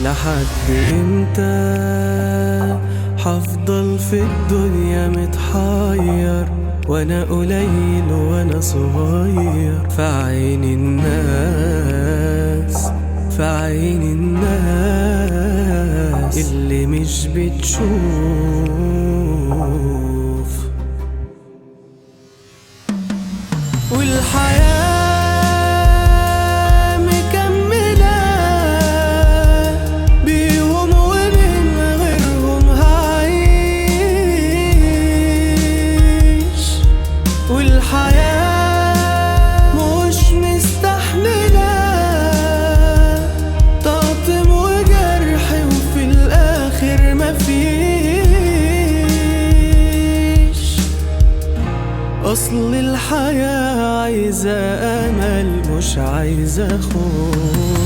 لحد امتى هفضل في الدنيا متحير، وانا قليل وانا صغير في عين الناس، في عين الناس اللي مش بتشوف. والحياة مكملة بيهم ومن غيرهم هعيش، والحياة مش مستحملة تقطم وجرح وفي الآخر مفيش. أصل الحياة عايزة أمل مش عايزة خوف.